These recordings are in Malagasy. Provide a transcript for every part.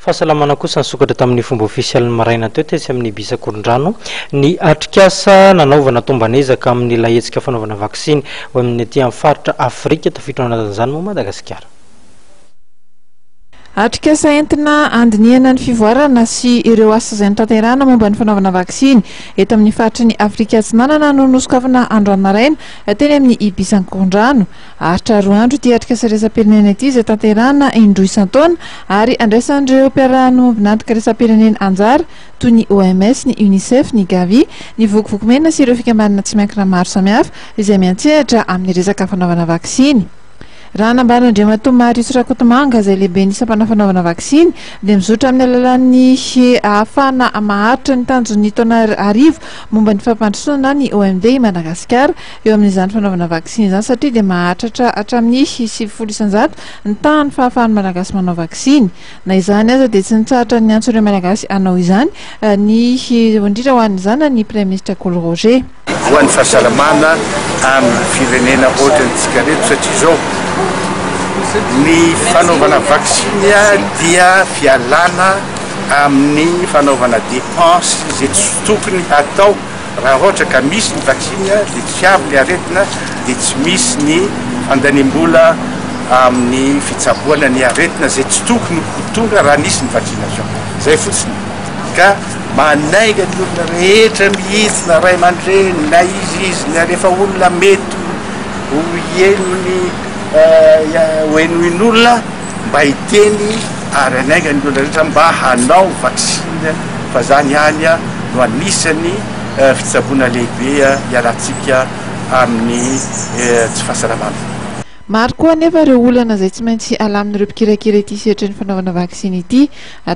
Fahasalamana kosa nisokatra tamin'ny fomba ofisialy ny maraina teo tetsy amin'ny Ibis Ankorondrano ny atrikasa nanaovana tomban'ezaka amin'ilay hetsika fanaovana vaksiny ho amin'ny aty amin'ny faritra Afrika, tafiditra ao anatin'izany moa Madagasikara. Atrikasa entina handinihana ny fivoarana sy ireo asa izay notanterahana momba ny fanaovana vaksiny eto amin'ny faritry ny Afrika Atsinanana no nosokafana androany maraina teny amin'ny Ibis Ankorondrano. Haharitra roa andro ity atrikasa iraisam-pirenena ity izay tanterahina indroa isan-taona ary andraisan'ireo mpiara-miombon'antoka iraisam-pirenena anjara toy ny OMS, ny Unicef, ny Gavi, ny Vokovoko Mena sy ireo fikambanana tsy miankina maro samihafa izay miantsehatra amin'ny resaka fanaovana vaksiny. Raha nambaran'Andriamatoa Marius Rakotomanga izay lehiben'ny sampana fanaovana vaksiny dia mizotra amin'ny alalan'ny ahafahana maharitra ny tanjon'ny taona arivo momba ny fampandrosoana na ny OMD i Madagasikara eo amin'izany fanaovana vaksiny izany satria dia mahatratra hatramin'ny 90% ny tahan'ny fahafahan'ny Malagasy manao vaksiny. Na izany aza dia tsy nitsahatra ny niantso ireo Malagasy hanao izany ny indrindra ho an'ny zanany ny Praiminisitra Kolo Roger. Ho an'ny fahasalamana amin'ny firenena ohatrantsika reto satria izao ny fanaovana vaksiny dia fialana amin'ny fanaovana dépense izay tsy tokony hatao. Raha ohatra ka misy ny vaksiny dia tsy avy ny aretina dia tsy misy ny fandaniam-bola amin'ny fitsaboana ny aretina izay tsy tokony ho tonga raha nisy ny vaccination. Izay fotsiny ka manainga ny olona rehetra mihitsy na ray aman-dreny na izy izy na rehefa olona mety ho henony ho henoin'olona mba hiteny ary hanainga ny olona rehetra mba hanao vaksiny fa zany ihany no anisan'ny fitsaboana lehibe hialantsika amin'ny tsy fahasalamana. Maro koa anefa ireo olana izay tsy maintsy alamin'ireo mpikirakira ity sehatry ny fanaovana vaksiny ity.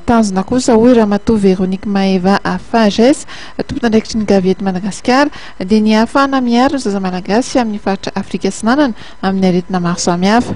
Tanjona kosa, hoy Ramatoa Véronique Maeva Fages, tompon'andraikitry ny Gavi eto Madagasikara, dia ny hahafahana miaro ny zaza malagasy amin'ny faritra Afrika Atsinanana amin'ny aretina maro samihafa.